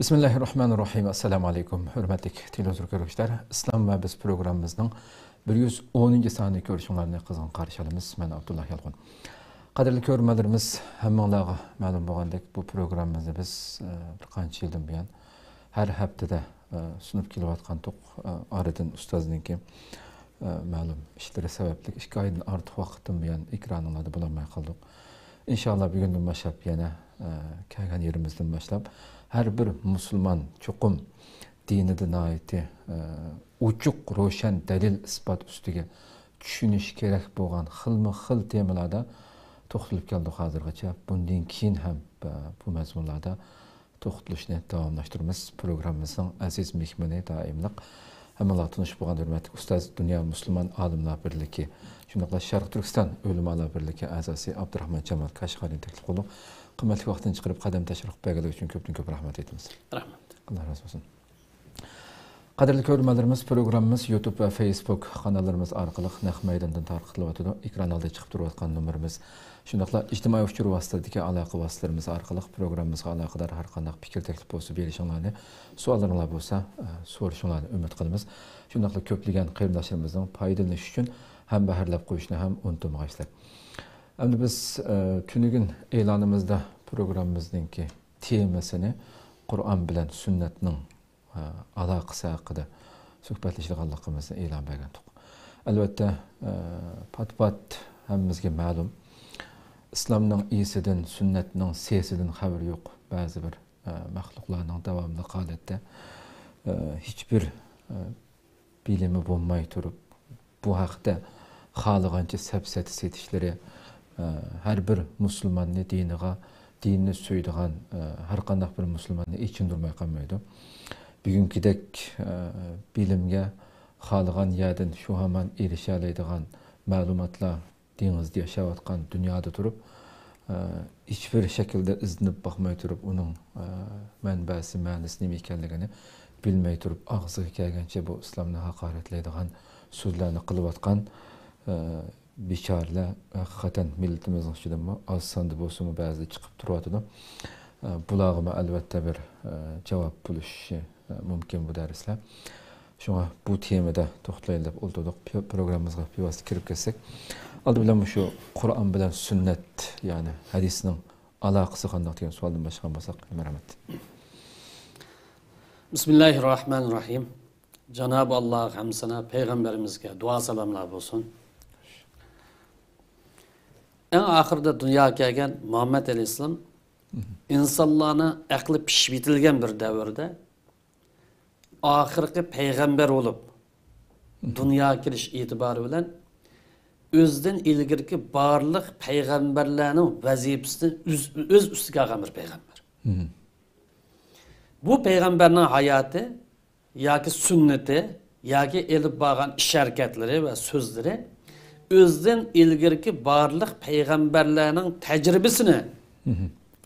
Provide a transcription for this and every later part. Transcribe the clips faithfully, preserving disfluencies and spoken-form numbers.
بىسمىللاھىررەھمانىررەھىم. ئەسسالامۇ ئەلەيكۇم، ھۆرمەتلىك تېلېۋىزور كۆرگۈچىلەر. ئىسلام ۋە بىز پروگراممىمىزنىڭ بىر يۈز ئونىنچى سانىنى كۆرۈشۈڭلارنى قىزغىن قارشى ئالىمىز. مەن ئابدۇللا يالقۇن. قەدىرلىك كۆرۈرمەنلىرىمىز، ھەممىڭلارغا مەلۇم بولغاندەك، بۇ پروگراممىمىزنى بىز، ئە، بىر قانچە يىلدىن بۇيان ھەر ھەپتىدە، ئە، سۇنۇپ كېلىۋاتقانتۇق. ئە، ئارىدىن ئۇستازنىڭكى، ئە، مەلۇم ئىشلىرى سەۋەبلىك ئىككى ئايدىن ئارتۇق ۋاقىتتىن بۇيان ئېكرانىڭلاردا بولالماي قالدۇق. ئىنشاللا بۈگۈندىن باشلاپ يەنە، ئە، كەلگەن يېرىمىزدىن باشلاپ ھەر بىر مۇسۇلمان چوقۇم دىنىدا ناھايىتى، ئە، ئوچۇق، روشەن دەلىل ئىسپات ئۈستىگە چۈشىنىشى كېرەك بولغان خىلمۇ خىل تېمىلاردا توختىلىپ كەلدۇق ھازىرغىچە. بۇندىن كېيىن ھەم، ئە، بۇ مەزمۇنلاردا توختىلىشنى داۋاملاشتۇرىمىز. پروگراممىمىزنىڭ ئەزىز مېھمىنى دائىملىق ھەممىڭلار تونۇش بولغان ھۆرمەتلىك ئۇستاز، دۇنيا مۇسۇلمان ئالىملار بىرلىكى، شۇنداقلا شەرقىي تۈركىستان ئۆلىمالار بىرلىكى ئەزاسى ئابدۇراخمان جامال كاشغەرىنى تەكلىپ قىلدۇق. قىممەتلىك ۋاقتىنى چىقىرىپ قەدەم تەشرىپ بەرگەنلىكى ئۈچۈن كۆپتىن كۆپ رەھمەت ئېيتىمىز. رەھمەت. ئاللا رازى بولسۇن. قەدىرلىك كۆرۈرمەنلىرىمىز، پروگراممىمىز يۇتۇب ۋە فېيسبۇك قاناللىرىمىز ئارقىلىق نەق مەيداندىن تارقىتىلىۋاتىدۇ. ئېكران ئالدىدا چىقىپ تۇرۇۋاتقان نومۇرىمىز، شۇنداقلا ئىجتىمائىي ئۇچۇر ۋاسىتىلىرىدىكى ئالاقە ۋاسىتىلىرىمىز ئارقىلىق پروگراممىمىزغا ئالاقىدار ھەر قانداق پىكىر، تەكلىپ بولسا بېرىشىڭلارنى، سوئاللىرىڭلار بولسا، ئە، سورىشىڭلارنى ئۈمىد قىلىمىز. شۇنداقلا كۆپلىگەن قېرىنداشلىرىمىزنىڭ پايدىلىنىشى ئۈچۈن ھەمبەھىرلەپ قويۇشنى ھەم ئۇنتۇمىغايسىلەر. ئەمدى بىز، ئە، تۈنۈگۈن ئېلانىمىزدا پروگراممىمىزنىڭكى تېمىسىنى قۇرئان بىلەن سۈننەتنىڭ، ئە، ئالاقىسى ھەققىدە سۆھبەتلىشىدىغانلىقىمىزنى ئېلان بەرگەنتۇق. ئەلۋەتتە، ئە، پات-پات ھەممىمىزگە مەلۇم، ئىسلامنىڭ ئىسىدىن، سۈننەتنىڭ سېسىدىن خەۋىرى يوق بەزى بىر، ئە، مەخلۇقلارنىڭ داۋاملىق ھالەتتە، ئە، ھېچبىر، ئە، بىلىمى بولماي تۇرۇپ، بۇ ھەقتە خالىغانچە سەپسەتە سېتىشلىرى، ئە، ھەر بىر مۇسۇلماننى دىنىغا، دىننى سۆيىدىغان، ئە، ھەر قانداق بىر مۇسۇلماننى ئېچىندۇرماي قالمايدۇ. بۈگۈنكىدەك، ئە، بىلىمگە خالىغان يەردىن شۇ ھامان ئېرىشەلەيدىغان مەلۇماتلار دېڭىزدا ياشاۋاتقان دۇنيادا تۇرۇپ، ئە، ھېچبىر شەكىلدە ئىزدىنىپ باقماي تۇرۇپ، ئۇنىڭ، ئە، مەنبەسى، مەنىسى نېمە ئىكەنلىكىنى بىلمەي تۇرۇپ، ئاغزىغا كەلگەنچە بۇ ئىسلامنى ھاقارەتلەيدىغان سۆزلەرنى قىلىۋاتقان، ئە، بىچارىلەر ھەقىقەتەن مىللىتىمىزنىڭ ئىچىدىمۇ ئاز ساندا بولسىمۇ بەزىدە چىقىپ تۇرۇۋاتىدۇ. ئە، بۇلارغىمۇ ئەلۋەتتە بىر، ئە، جاۋاب بولۇشى مۇمكىن بۇ دەرسلەر. شۇڭا بۇ تېمىدا توختىلايلى دەپ ئولتۇردۇق. پرو-، پروگراممىمىزغا بىۋاسىتە كىرىپ كەتسەك، ئالدى بىلەن مۇشۇ قۇرئان بىلەن سۈننەت، يەنى ھەدىسنىڭ ئالاقىسى قانداق دېگەن سوئالدىن باشلىغان بولساق، مەرھەمەت. بىسمىللاھىررەھمانىررەھىم. جانابى ئاللاغا ھەمدۇ سانا، پەيغەمبىرىمىزگە دۇئا سالاملار بولسۇن. ئەڭ ئاخىرىدا دۇنياغا كەلگەن مۇھەممەد ئەلەيھىسسالام ئىنسانلارنىڭ ئەقلى پىشىپ يېتىلگەن بىر دەۋردە ئاخىرقى پەيغەمبەر بولۇپ دۇنياغا كېلىش ئېتىبارى بىلەن ئۆزىدىن ئىلگىرىكى بارلىق پەيغەمبەرلەرنىڭ ۋەزىپىسىنى ئۆز، ئۆز ئۈستىگە ئالغان بىر پەيغەمبەر. بۇ پەيغەمبەرنىڭ ھاياتى ياكى سۈننىتى ياكى ئېلىپ بارغان ئىش ھەرىكەتلىرى ۋە سۆزلىرى ئۆزىدىن ئىلگىرىكى بارلىق پەيغەمبەرلەرنىڭ تەجرىبىسىنى،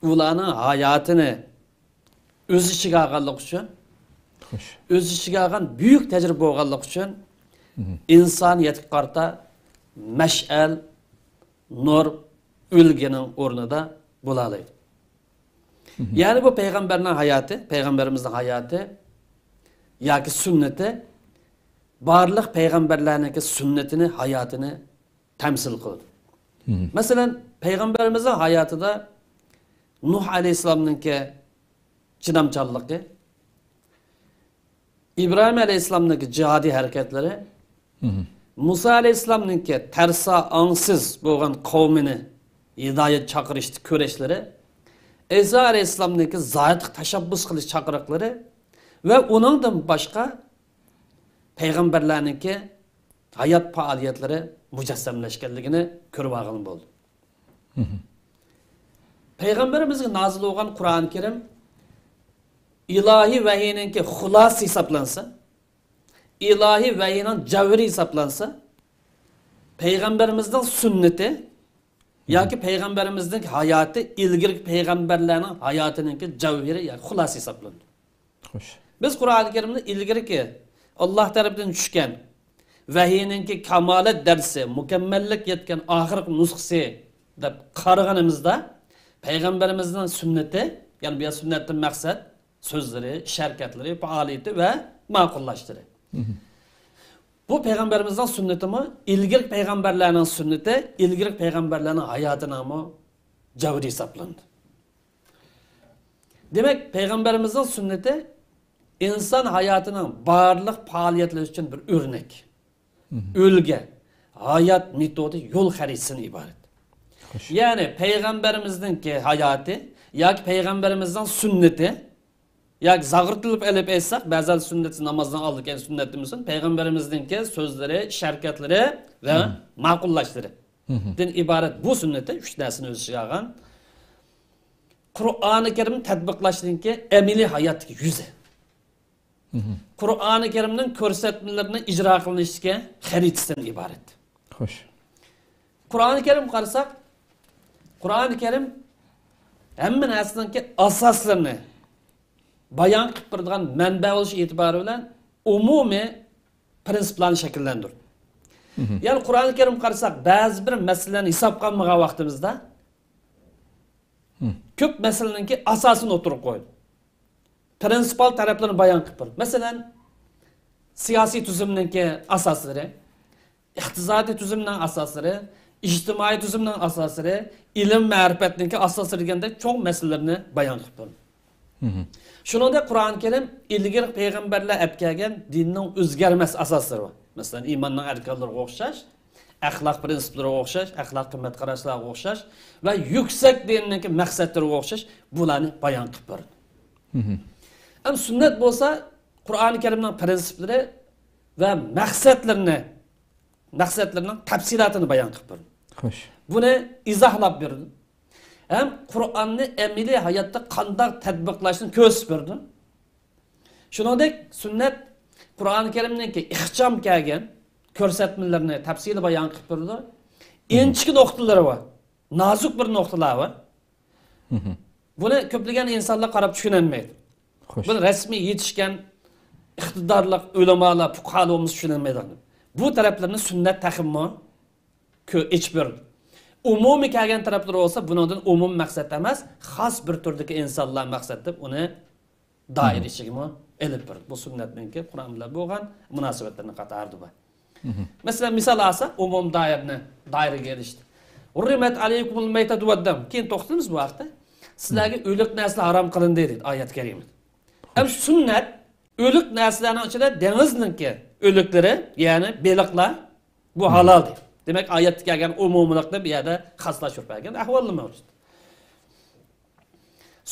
ئۇلارنىڭ ھاياتىنى ئۆز ئىچىگە ئالغانلىقى ئۈچۈن، خوش. ئۆز ئىچىگە ئالغان بۈيۈك تەجرىبە بولغانلىقى ئۈچۈن، ئىنسانىيەتكە قارىتا مەشئەل، نۇر، ئۈلگىنىڭ ئورنىدا بولالايدۇ. يەنى بۇ پەيغەمبەرنىڭ ھاياتى، پەيغەمبىرىمىزنىڭ ھاياتى ياكى سۈننىتى بارلىق پەيغەمبەرلەرنىڭكى سۈننىتىنى، ھاياتىنى تەمسىل قىلىدۇ. مەسىلەن، پەيغەمبىرىمىزنىڭ ھاياتىدا نۇھ ئەلەيھىسسالامنىڭكى چىدامچانلىقى، ئىبراھىم ئەلەيھىسسالامنىڭكى جىھادىي ھەرىكەتلىرى، مۇسا ئەلەيھىسسالامنىڭكى تەرسا ئاڭسىز بولغان قەۋمىنى ھىدايەت چاقىرىشتا كۈرەشلىرى، ئەيسا ئەلەيھىسسالامنىڭكى زاتىغا تەشەببۇس قىلىش چاقىرىقلىرى ۋە ئۇنىڭدىن باشقا پەيغەمبەرلەرنىڭكى ھايات پائالىيەتلىرى مۇجەسسەملەشكەنلىكىنى كۆرۈۋالغىلى بولدى. پەيغەمبىرىمىزگە نازىل بولغان قۇرئان كەرىم ئىلاھىي ۋەھىينىڭكى خۇلاسىسى ھېسابلانسا، ئىلاھىي ۋەھىينىڭ جەۋھىرى ھېسابلانسا، پەيغەمبىرىمىزنىڭ سۈننىتى ياكى پەيغەمبىرىمىزنىڭ ھاياتى ئىلگىرىكى پەيغەمبەرلەرنىڭ ھاياتىنىڭكى جەۋھىرى ياكى خۇلاسىسى ھېسابلىنىدۇ. خوش. بىز قۇرئان كەرىمنى ئىلگىرىكى ئاللاھ تەرىپىدىن چۈشكەن ۋەھىينىڭكى كامالەت دەرىجىسى، مۇكەممەللىك يەتكەن ئاخىرقى نۇسخىسى دەپ قارىغىنىمىزدا، پەيغەمبىرىمىزنىڭ سۈننىتى، يەنى بۇ يەر سۈننەتتىن مەقسەت سۆزلىرى، ئىش ھەرىكەتلىرى، پائالىيىتى ۋە ماقۇللاشلىرى. بۇ پەيغەمبىرىمىزنىڭ سۈننىتىمۇ، ئىلگىرىكى پەيغەمبەرلەرنىڭ سۈننىتى، ئىلگىرىكى پەيغەمبەرلەرنىڭ ھاياتىنىڭمۇ جەۋھىرى ھېسابلىنىدۇ. دېمەك، پەيغەمبىرىمىزنىڭ سۈننىتى ئىنسان ھاياتىنىڭ بارلىق پائالىيەتلىرى ئۈچۈن بىر ئۆرنەك، ئۈلگە، ھايات مېتودى، يول خەرىتىسىدىن ئىبارەت. يەنى پەيغەمبىرىمىزنىڭكى ھاياتى ياكى پەيغەمبىرىمىزنىڭ سۈننىتى ياكى زاغرىتىلىپ ئېلىپ ئېيتساق، بەزىلەر سۈننەت نامازدىن ئالدى كەينى سۈننەت دېمىسۇن، پەيغەمبىرىمىزنىڭكى سۆزلىرى، ئىش ھەرىكەتلىرى ۋە ماقۇللاشلىرى دىن ئىبارەت بۇ سۈننىتى ئۈچ نەرسىنى ئۆز ئىچىگە ئالغان. قۇرئانى كەرىم تەتبىقلاشنىڭكى ئەمەلىي ھاياتتىكى يۈزى. قۇرئانى كەرىمنىڭ كۆرسەتمىلىرىنى ئىجرا قىلىنىشتىكى خەرىتىسىدىن ئىبارەت. خوش. قۇرئانى كەرىم قارىساق، قۇرئانى كەرىم ھەممە نەرسىنىڭكى ئاساسلىرىنى بايان قىلىپ بېرىدىغان مەنبە بولۇش ئېتىبارى بىلەن ئومۇمىي پىرىنسىپلارنى شەكىللەندۈردى. يەنى قۇرئانى كەرىم قارىساق، بەزى بىر مەسىلىلەرنى ھېسابقا ئالمىغان ۋاقتىمىزدا، كۆپ مەسىلىنىڭكى ئاساسىنى ئوتتۇرىغا قويدى. پىرىنسىپال تەرەپلىرىنى بايان قىلىپ بېرىدۇ. مەسىلەن، سىياسىي تۈزۈمنىڭكى ئاساسلىرى، ئىقتىسادىي تۈزۈمنىڭ ئاساسلىرى، ئىجتىمائىي تۈزۈمنىڭ ئاساسلىرى، ئىلىم-مەرىپەتنىڭكى ئاساسلىرى دېگەندەك چوڭ مەسىلىلەرنى بايان قىلىپ بېرىدۇ. شۇنىڭدەك قۇرئان كەرىم ئىلگىرى پەيغەمبەرلەر ئەپ كەلگەن دىننىڭ ئۆزگەرمەس ئاساسلىرى بار. مەسىلەن، ئىماننىڭ ئەركانلىرىغا ئوخشاش، ئەخلاق پىرىنسىپلىرىغا ئوخشاش، ئەخلاق قىممەت قاراشلارغا ئوخشاش ۋە يۈكسەك دىننىڭكى مەقسەتلىرىگە ئوخشاش بۇلارنى بايان قىلىپ بېرىدۇ. ئەمما سۈننەت بولسا قۇرئانى كەرىمنىڭ پىرىنسىپلىرى ۋە مەقسەتلىرىنى، مەقسەتلىرىنىڭ تەپسىلاتىنى بايان قىلىپ بېرىدۇ. خوش. بۇنى ئىزاھلاپ بېرىدۇ. ھەم قۇرئاننى ئەمەلىي ھاياتتا قانداق تەتبىقلاشنى كۆرسىتىپ بېرىدۇ. شۇنىڭدەك سۈننەت قۇرئانى كەرىمنىڭكى ئىخچام كەلگەن كۆرسەتمىلىرىنى تەپسىلىي بايان قىلىپ بېرىدۇ. ئىنچىكە نۇقتىلىرى بار، نازۇك بىر نۇقتىلار بار. بۇنى كۆپلىگەن ئىنسانلار قاراپ چۈشىنەلمەيدۇ. خوش. بۇنى رەسمىي يېتىشكەن ئىقتىدارلىق ئۆلىمالار، پۇقرالار بولمىسا چۈشىنەلمەيدىغان. بۇ تەرەپلىرىنى سۈننەت تېخىمۇ كۆ-، ئېچىپ بېرىدۇ. ئومۇمىي كەلگەن تەرەپلىرى بولسا، بۇنىڭدىن ئومۇمىي مەقسەت ئەمەس، خاس بىر تۈردىكى ئىنسانلار مەقسەت دەپ ئۇنى دائىرە ئىچىگىمۇ ئېلىپ بېرىدۇ. بۇ سۈننەتنىڭكى قۇرئان بىلەن بولغان مۇناسىۋەتلىرىنىڭ قاتارىدا بار. مەسىلەن، مىسال ئالساق، ئومۇمىي دائىرىنى، دائىرىگە ئېلىشتى. ھۇررىمەت ئەلەيكۇمۇل مەيتەتۇ ۋەددەم. كېيىن توختىلىمىز بۇ ھەقتە. سىلەرگە ئۆلۈك نەرسىلەر ھارام قىلىندى، دېدى ئايەت كەرىمىدە. ئەمما سۈننەت، ئۆلۈك نەرسىلەرنىڭ ئىچىدە دېڭىزنىڭكى ئۆلۈكلىرى، يەنى بېلىقلار، بۇ ھالال دېدى. دېمەك، ئايەتتە كەلگەن ئومۇمىيلىقنى بۇ يەردە خاسلاشتۇرۇپ بەرگەن ئەھۋاللا مەۋجۇت.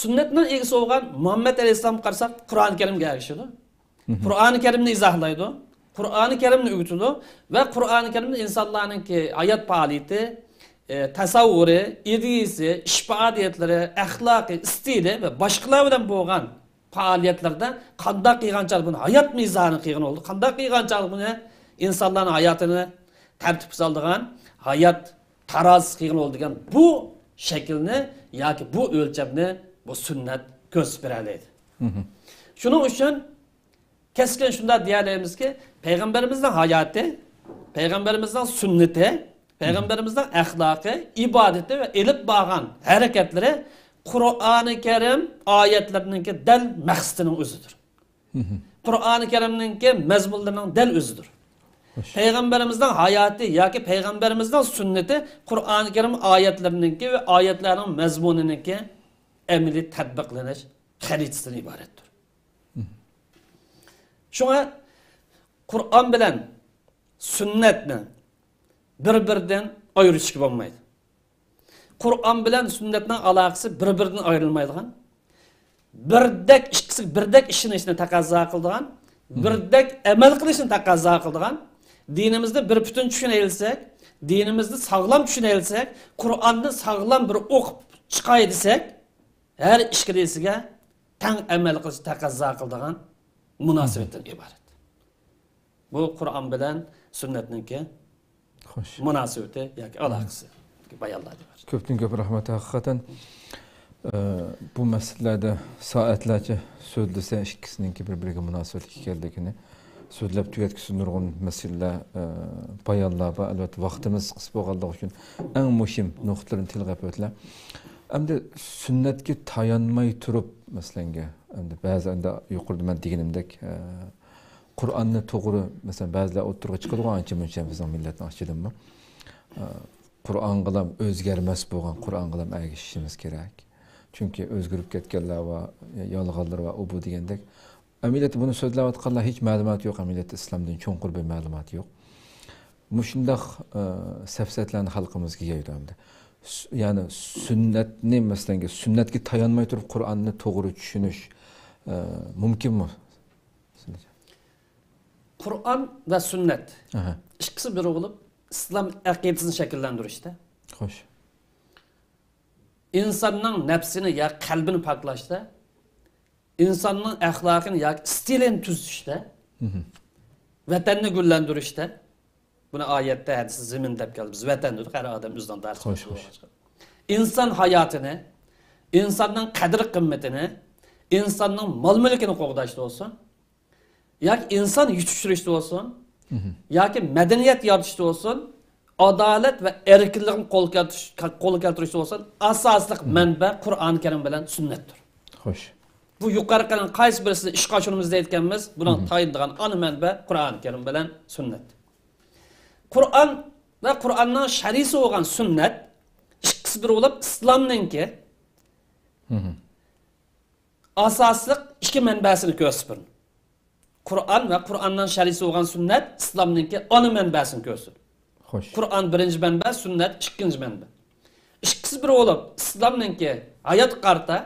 سۈننەتنىڭ ئىگىسى بولغان مۇھەممەد ئەلەيھىسسالامغا قارىساق، قۇرئانى كەرىمگە ئەگىشىدۇ. قۇرئانى كەرىمنى ئىزاھلايدۇ. قۇرئانى كەرىمنى ئۆگىتىدۇ. ۋە قۇرئانى كەرىمدە ئىنسانلارنىڭكى ھايات پائالىيىتى، ئى، تەسەۋۋۇرى، ئىدىيىسى، ئىش پائالىيەتلىرى، ئەخلاقى، ئىستىلى ۋە باشقىلار بىلەن بولغان پائالىيەتلەردە قانداق قىلغان چاغدا بۇنى ھايات مىزانى قىلغىلى بولىدۇ، قانداق قىلغان چاغدا بۇنى ئىنسانلارنىڭ ھاياتىنى تەرتىپكە سالىدىغان، ھايات تارازىسى قىلغىلى بولىدۇ دېگەن بۇ شەكىلنى ياكى بۇ ئۆلچەمنى بۇ سۈننەت كۆرسىتىپ بېرەلەيدۇ. شۇنىڭ ئۈچۈن كەسكىن شۇنداق دېيەلەيمىزكى، پەيغەمبىرىمىزنىڭ ھاياتى، پەيغەمبىرىمىزنىڭ سۈننىتى، پەيغەمبىرىمىزنىڭ ئەخلاقى، ئىبادىتى ۋە ئېلىپ بارغان ھەرىكەتلىرى قۇرئانى كەرىم ئايەتلىرىنىڭكى دەل مەقسىتىنىڭ ئۆزىدۇر. قۇرئانى كەرىمنىڭكى مەزمۇنلىرىنىڭ دەل ئۆزىدۇر. پەيغەمبىرىمىزنىڭ ھاياتى ياكى پەيغەمبىرىمىزنىڭ سۈننىتى قۇرئانى كەرىم ئايەتلىرىنىڭكى ۋە ئايەتلەرنىڭ مەزمۇنىنىڭكى ئەمەلىي تەتبىقلىنىش خەرىتىسىدىن ئىبارەتتۇر. شۇڭا قۇرئان بىلەن سۈننەتنى بىر-بىرىدىن ئايرىشقا بولمايدۇ. قۇرئان بىلەن سۈننەتنىڭ ئالاقىسى بىر-بىرىدىن ئايرىلمايدىغان، بىردەك ئىككىسىگە بىردەك ئىشىنىشنى تەقەززا قىلىدىغان، بىردەك ئەمەل قىلىشنى تەقەززا قىلىدىغان، دىنىمىزنى بىر پۈتۈن چۈشىنەلىسەك، دىنىمىزنى ساغلام چۈشىنەلىسەك، قۇرئاننى ساغلام بىر ئوقۇپ چىقاي دېسەك، ھەر ئىككىلىسىگە تەڭ ئەمەل قىلىش تەقەززا قىلىدىغان مۇناسىۋەتتىن ئىبارەت. بۇ قۇرئان بىلەن سۈننەتنىڭكى خوش. مۇناسىۋىتى ياكى ئالاقىسى بايانلاندى. كۆپتىن كۆپ رەھمەت. ھەقىقەتەن، ئە، بۇ مەسىلىلەردە سائەتلەرچە سۆزلىسە، ئىككىسىنىڭكى بىر-بىرىگە مۇناسىۋەتلىك ئىكەنلىكىنى سۆزلەپ تۈگەتكۈسىز نۇرغۇن مەسىلىلەر، ئە، بايانلار بار. ئەلۋەتتە، ۋاقتىمىز قىس بولغانلىقى ئۈچۈن ئەڭ مۇھىم نۇقتىلىرىنى تىلغا ئېلىپ ئۆتىلە. ئەمدى سۈننەتكە تايانماي تۇرۇپ، مەسىلەنگە، ئەمدى بەزى، ئەمدى يۇقىرىدا مەن دېگىنىمدەك، ئە، قۇرئاننى توغرا، مەسىلەن، بەزىلەر ئوتتۇرىغا چىقىدىغۇ، ئانچە مۇنچە بىزنىڭ مىللەتنىڭ ئىچىدىمۇ. ئە، قۇرئانغىلام ئۆزگەرمەس بولغان قۇرئانغىلام ئەگىشىشىمىز كېرەك. چۈنكى ئۆزگىرىپ كەتكەنلەر بار، يالغانلىرى بار، ئۇ بۇ دېگەندەك. ئەمەلىيەتتە بۇنى سۆزلەۋاتقانلار ھېچ مەلۇماتى يوق، ئەمەلىيەتتە ئىسلامدىن چوڭقۇر بىر مەلۇماتى يوق. مۇشۇنداق، ئە، سەپسەتىلەرنى خەلقىمىزگە يايىدۇ ئەمدى. سۈ-، يەنى سۈننەتنى، مەسىلەنگە، سۈننەتكە تايانماي تۇرۇپ قۇرئاننى توغرا چۈشىنىش، ئە، مۇمكىنمۇ؟ قۇرئان ۋە سۈننەت ئەھە. ئىككىسى بىر بولۇپ، ئىسلام ئەقىدىسىنى شەكىللەندۈرۈشتە، خوش. ئىنساننىڭ نەپسىنى يا قەلبىنى پاكلاشتا، ئىنساننىڭ ئەخلاقىنى ياكى ئىستىلىنى تۈزىتىشتە، مھم. ۋەتەننى گۈللەندۈرۈشتە، بۇنى ئايەتتە، ھەدىستە زېمىن دەپ كەلدى. بىز ۋەتەن دېدۇق، ھەر ئادەم ئۆزىنىڭ دەرسى خوش، بولغاچقا. ئىنسان ھاياتىنى، ئىنساننىڭ قەدىر-قىممىتىنى، ئىنساننىڭ مال-مۈلكىنى قوغداشتا بولسۇن، ياكى ئىنسان يېتىشتۈرۈشتە بولسۇن، مھم. ياكى مەدەنىيەت يارىتىشتا بولسۇن، ئادالەت ۋە ئەركىنلىكنى قولغا كەلتۈرۈش-، قولغا كەلتۈرۈشتە بولسۇن، ئاساسلىق مھم. مەنبە قۇرئان كەرىم بىلەن سۈننەتتۇر. خوش. بۇ يۇقىرىقىنىڭ قايسى بىرسىنى ئىشقا ئاشۇرىمىز دەيدىكەنمىز، بۇنىڭ مھم. تايىنىدىغان ئانا مەنبە قۇرئان كەرىم بىلەن سۈننەت. قۇرئان ۋە قۇرئاننىڭ شەرھىسى بولغان سۈننەت ئىككىسى بىر بولۇپ، ئىسلامنىڭكى مھم. ئاساسلىق ئىككى مەنبەسىنى كۆرسىتىپ بېرىدۇ. قۇرئان ۋە قۇرئاننىڭ شەرھىسى بولغان سۈننەت ئىسلامنىڭكى ئانا مەنبەسىنى كۆرسىتىدۇ. خوش. قۇرئان بىرىنچى مەنبە، سۈننەت ئىككىنچى مەنبە. ئىككىسى بىر بولۇپ، ئىسلامنىڭكى ھاياتقا قارىتا،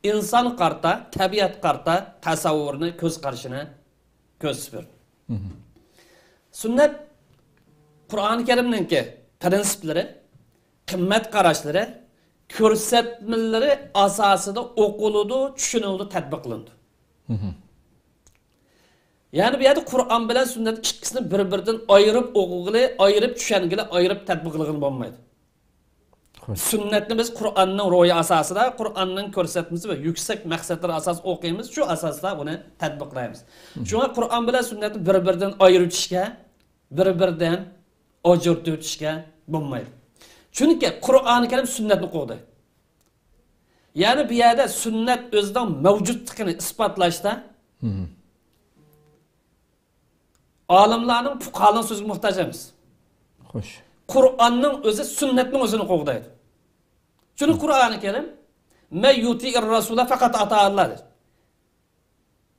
ئىنسانغا قارىتا، تەبىئەتكە قارىتا تەسەۋۋۇرىنى، كۆز قارىشىنى كۆرسىتىپ بېرىدۇ. مھم. سۈننەت قۇرئان كەرىمنىڭكى پىرىنسىپلىرى، قىممەت قاراشلىرى، كۆرسەتمىلىرى ئاساسىدا ئوقۇلىدۇ، چۈشىنىلىدۇ، تەتبىقلىنىدۇ. مھم. يەنى بۇ يەردە قۇرئان بىلەن سۈننەت ئىككىسىنى بىر-بىرىدىن ئايرىپ ئوقۇغىلى، ئايرىپ چۈشەنگىلى، ئايرىپ تەتبىقلىغىلى بولمايدۇ. خوش. سۈننەتنى بىز قۇرئاننىڭ روھى ئاساسىدا، قۇرئاننىڭ كۆرسەتمىسى ۋە يۈكسەك مەقسەتلىرى ئاساسىدا ئوقۇيمىز، شۇ ئاساستا بۇنى تەتبىقلايمىز. مھم. شۇڭا قۇرئان بىلەن سۈننەتنى بىر-بىرىدىن ئايرىۋېتىشكە، بىر-بىرىدىن ئاجرىتىۋېتىشكە بولمايدۇ. چۈنكى قۇرئانى كەرىم سۈننەتنى قوغدايدۇ. يەنى بۇ يەردە سۈننەت ئۆزىنىڭ مەۋجۇتلۇقىنى ئىسپاتلاشتا مھم. ئالىملارنىڭ، پۇقھالارنىڭ سۆزىگە موھتاج ئەمەس. خوش. قۇرئاننىڭ ئۆزى سۈننەتنىڭ ئۆزىنى قوغدايدۇ. چۈنكى قۇرئانى كەرىم، «مەن يۇتىئىر رەسۇلە فەقەت ئاتائاللا» دەيدۇ.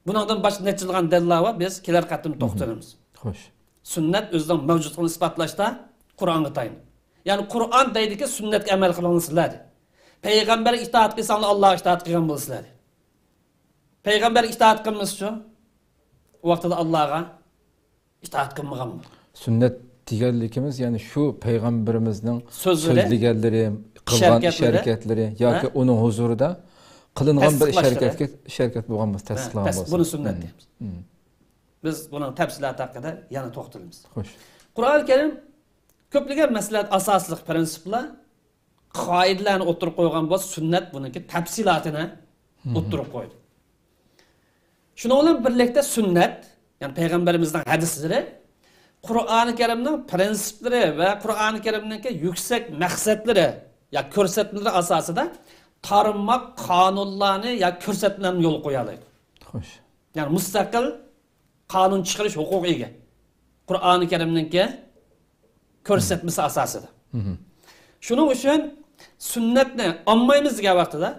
بۇنىڭدىن باشقا نەچچىلىغان دەلىللەر بار، بىز كېلەر قېتىم توختىلىمىز. خوش. سۈننەت ئۆزىنىڭ مەۋجۇتلۇقىنى ئىسپاتلاشتا قۇرئانغا تايىنىدۇ. يەنى قۇرئان دەيدىكى، سۈننەتكە ئەمەل قىلىڭلار سىلەر دەيدۇ. پەيغەمبەرگە ئىتائەت قىلساڭلار ئاللاغا ئىتائەت قىلغان بولىسىلەر دەيدۇ. پەيغەمبەرگە ئىتائەت قىلمىسىچۇ؟ ئۇ ۋاقتىدا ئاللاغا ئىتائەت قىلمىغانمۇ؟ سۈننەت دېگەنلىكىمىز، يەنى شۇ پەيغەمبىرىمىزنىڭ سۆزلىرى، سۆزلىگەنلىرى، قىلغان ئىش ھەرىكەتلىرى، ھەرىكەتلىرى ياكى ھە؟ ئۇنىڭ ھۇزۇرىدا قىلىنغان بىر ئىش تەستىقلاشلىرى. ھەرىكەتكە، ئىش ھەرىكەت بولغان بولسا، ھە، تەستىقلىغان تەس-، بولسا. بۇنى سۈننەت مم. دەيمىز. مم. بىز بۇنىڭ تەپسىلاتى ھەققىدە يەنە توختىلىمىز. خوش. قۇرئان كەرىم كۆپلىگەن مەسىلىلەردە ئاساسلىق پىرىنسىپلار، قائىدىلەرنى ئوتتۇرىغا قويغان بولسا، سۈننەت بۇنىڭكى تەپسىلاتىنى مم. ئوتتۇرىغا قويدى. شۇنىڭ بىلەن بىرلىكتە سۈننەت، يەنى پەيغەمبىرىمىزنىڭ ھەدىسلىرى قۇرئانى كەرىمنىڭ پىرىنسىپلىرى ۋە قۇرئانى كەرىمنىڭكى يۈكسەك مەقسەتلىرى يا كۆرسەتمىلىرى ئاساسىدا تارماق قانۇنلارنى يا كۆرسەتمىلەرنى يولغا قويالايدۇ. خوش. يەنى مۇستەقىل قانۇن چىقىرىش ھوقۇقىغا ئىگە. قۇرئانى كەرىمنىڭكى كۆرسەتمىسى ئاساسىدا. مم. شۇنىڭ ئۈچۈن سۈننەتنى ئالمايمىز دېگەن ۋاقتىدا،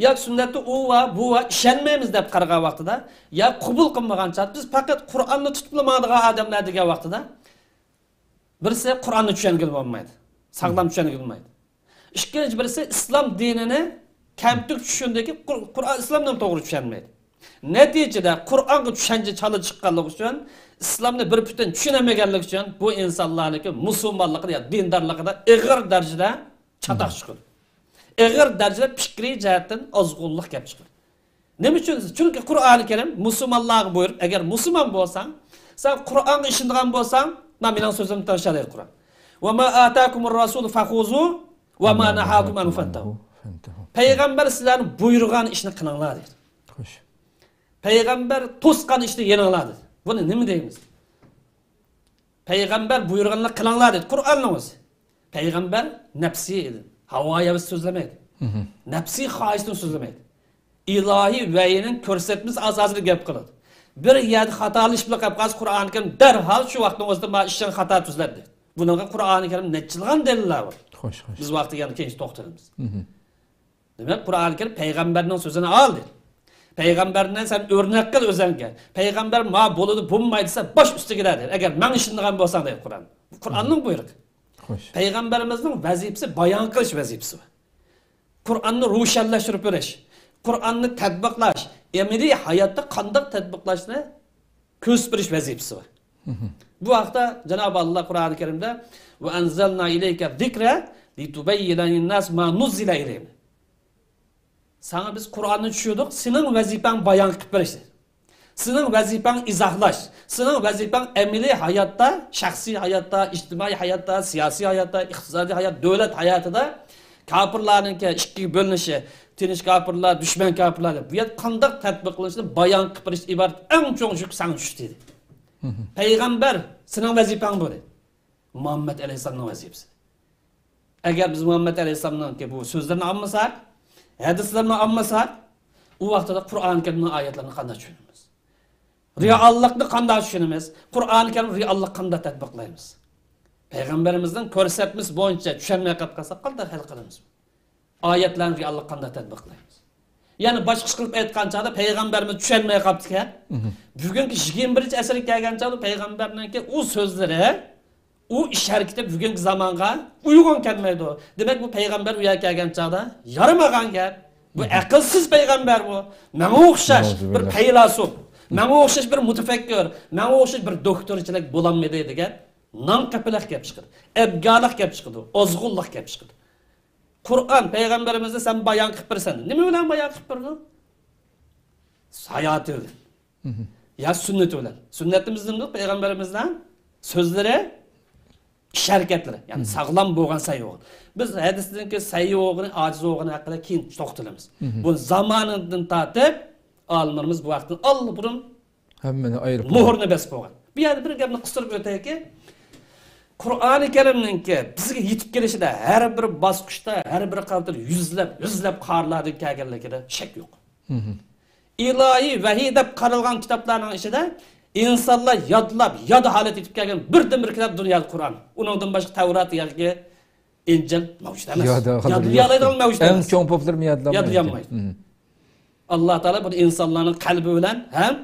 ياكى سۈننەتتە ئۇ ۋە بۇ ۋە ئىشەنمەيمىز دەپ قارىغان ۋاقتىدا، يا قوبۇل قىلمىغان چاغدا، بىز پەقەت قۇرئاننى تۇتۇپلا ماڭىدىغان ئادەملەر دېگەن ۋاقتىدا، بىرسى قۇرئاننى چۈشەنگىلى بولمايدۇ، ساغلام چۈشەنگىلى بولمايدۇ. ئىككىنچى بىرسى ئىسلام دىنىنى كەمتۈك چۈشىنىدىكى، قۇر-، قۇرئان ئىسلامنى توغرا چۈشەنمەيدۇ. نەتىجىدە قۇرئانغا چۈشەنچە چالا چىققانلىقى ئۈچۈن، ئىسلامنى بىر پۈتۈن چۈشىنەلمىگەنلىكى ئۈچۈن بۇ ئىنسانلارنىڭكى مۇسۇلمانلىقىدا يا دىندارلىقىدا ئېغىر دەرىجىدە چاتاق چىقىدۇ. ئېغىر دەرىجىدە پىكرىي جەھەتتىن ئازغۇنلۇق كەپ چىقىدۇ. نېمە ئۈچۈن؟ چۈنكى قۇرئانى كەرىم مۇسۇلمانلارغا بۇيرۇپ، ئەگەر مۇسۇلمان بولساڭ، سەن قۇرئانغا ئىشىنىدىغان بولساڭ، مانا مېنىڭ سۆزۈمنى تىڭشالايدۇ قۇرئان. «ۋە ما ئاتاكۇمۇر رەسۇلۇ فەخۇزۇ ۋە ما نەھاكۇم ئەنھۇ فەنتەھۇ.» پەيغەمبەر سىلەرنى بۇيرۇغان ئىشنى قىلىڭلار دەيدۇ. خوش. پەيغەمبەر توسقان ئىشنى يېنىڭلار دېدى. بۇنى نېمە دەيمىز؟ پەيغەمبەر بۇيرۇغىنىنى قىلىڭلار دېدى. قۇرئاننىڭ ئۆزى. پەيغەمبەر نەپسى ئىدى. ھاۋا ھەۋىسى سۆزلىمەيدۇ. نەپسىي خاھىشتىن سۆزلىمەيدۇ. ئىلاھىي ۋەھىينىڭ كۆرسەتمىسى ئاساسىدا گەپ قىلىدۇ. بىر يەردە خاتالىشىپلا قېلىپ قالسا، قۇرئانى كەرىم دەرھال شۇ ۋاقىتنىڭ ئۆزىدە مانا ئىشىڭ خاتا تۈزلەت دەيدۇ. بۇنىڭغا قۇرئانى كەرىم نەچچىلىغان دەلىللەر بار. خوش، خوش. بىز ۋاقتىدا يەنە كېيىن توختىلىمىز. دېمەك، قۇرئانى كەرىم پەيغەمبەرنىڭ سۆزىنى ئال دەيدۇ. پەيغەمبەرنى سەن ئۆرنەك قىل ئۆزۈڭگە. پەيغەمبەر ما بولىدۇ، بولمايدۇ دېسە، باش ئۈستىگە دە دەيدۇ. ئەگەر ماڭا ئىشىنىدىغان بولساڭ دەيدۇ قۇرئان. قۇرئاننىڭ بۇيرۇقى. خوش. پەيغەمبىرىمىزنىڭ ۋەزىپىسى بايان قىلىش ۋەزىپىسى بار. قۇرئاننى روشەنلەشتۈرۈپ بېرىش، قۇرئاننى تەتبىقلاش، ئەمەلىي ھاياتتا قانداق تەتبىقلاشنى كۆرسىتىپ بېرىش ۋەزىپىسى بار. بۇ ھەقتە جانابى ئاللا قۇرئانى كەرىمدە، «وَأَنزَلْنَا إِلَيْكَ الذِّكْرَ لِتُبَيِّنَ لِلنَّاسِ مَا نُزِّلَ إِلَيْهِمْ.» ساڭا بىز قۇرئاننى چۈشۈردۇق، سېنىڭ ۋەزىپەڭ بايان قىلىپ بېرىش. سېنىڭ ۋەزىپەڭ ئىزاھلاش. سېنىڭ ۋەزىپەڭ ئەمەلىي ھاياتتا، شەخسىي ھاياتتا، ئىجتىمائىي ھاياتتا، سىياسىي ھاياتتا، ئىقتىسادىي ھايات، دۆلەت ھاياتىدا كاپىرلارنىڭكى ئىككىگە بۆلۈنۈشى، تىنچ كاپىرلار، دۈشمەن كاپىرلار دەپ، بۇ يەردە قانداق تەتبىق قىلىنىشىنى بايان قىلىپ بېرىش ئىبارەت ئەڭ چوڭ يۈك ساڭا چۈشتى دېدى. پەيغەمبەر، سېنىڭ ۋەزىپەڭ بۇ دېدى. مۇھەممەد ئەلەيھىسسالامنىڭ ۋەزىپىسى. ئەگەر بىز مۇھەممەد ئەلەيھىسسالامنىڭكى بۇ سۆزلىرىنى ئاڭمىساق، ھەدىسلىرىنى ئاڭمىساق، ئۇ ۋاقىتتا قۇرئان كەرىمنىڭ ئايەتلىرىنى قانداق چۈشىنىمىز؟ رېئاللىقنى قانداق چۈشىنىمىز؟ قۇرئان كەرىم رېئاللىق قانداق تەتبىقلايمىز؟ پەيغەمبىرىمىزنىڭ كۆرسەتمىسى بويىچە چۈشەنمەي قاپ قالساق، قانداق ھەل قىلىمىز؟ ئايەتلەرنى رېئاللىق قانداق تەتبىقلايمىز؟ يەنى باشقىچە قىلىپ ئېيتقان چاغدا پەيغەمبەرمىز چۈشەنمەي قاپتىكەن. بۈگۈنكى يىگىرمە بىرىنچى ئەسىرگە كەلگەن چاغدا پەيغەمبەرنىڭكى ئۇ سۆزلىرى، ئۇ ئىش ھەرىكىتى بۈگۈنكى زامانغا ئۇيغۇن كەلمەيدۇ. دېمەك، بۇ پەيغەمبەر ئۇ يەرگە كەلگەن چاغدا يارىمىغان گەپ. بۇ ئەقىلسىز پەيغەمبەر بۇ. ماڭا ئوخشاش بىر پەيلاسوپ، ماڭا ئوخشاش بىر مۇتەپەككۇر، ماڭا ئوخشاش بىر دوكتورچىلىك بولالمىدى دېگەن ناڭ قېپىلىق گەپ چىقىدۇ. ئەبگالىق گەپ چىقىدۇ. ئازغۇنلۇق گەپ چىقىدۇ. قۇرئان پەيغەمبىرىمىزنى سەن بايان قىلىپ بېرىسەن. نېمە بىلەن بايان قىلىپ بېرىدۇ؟ ھاياتى بىلەن. يا سۈننىتى بىلەن. سۈننىتىمىز نېمە؟ پەيغەمبىرىمىزنىڭ سۆزلىرى، ئىش ھەرىكەتلىرى. يەنى ساغلام بولغان، سەھىھ بولغان. بىز ھەدىستىن كېيىن سەھىھ بولغىنى، ئاجىز بولغىنى ھەققىدە كېيىن توختىلىمىز. بۇ زامانىدىن تارتىپ ئالىملىرىمىز بۇ ھەقتىن ئاللىبۇرۇن ھەممىنى ئايرىپ مۇھۇرنى بېسىپ قويغان. بۇ يەردە بىر گەپنى قىستۇرۇپ ئۆتەيكى، قۇرئانى كەرىمنىڭكى بىزگە يېتىپ كېلىشىدە ھەر بىر باسقۇچتا، ھەر بىر قەۋەتتە يۈزلەپ، يۈزلەپ قارىلاردىن كەلگەنلىكىدە شەك يوق. ئىلاھىي ۋەھىي دەپ قارالغان كىتابلارنىڭ ئىچىدە ئىنسانلار يادلاپ، ياد ھالەتتە يېتىپ كەلگەن بىردىنبىر كىتاب دۇنيادا قۇرئان. ئۇنىڭدىن باشقا تەۋرات ياكى ئىنجىل مەۋجۇت ئەمەس. يادلىيالايدىغان مەۋجۇت ئەمەس. ئەڭ چوڭ پوپلىرىمۇ يادلىيالمايدۇ. يادلىيالمايدۇ. ئاللا تائالا بۇنى ئىنسانلارنىڭ قەلبى بىلەن ھەم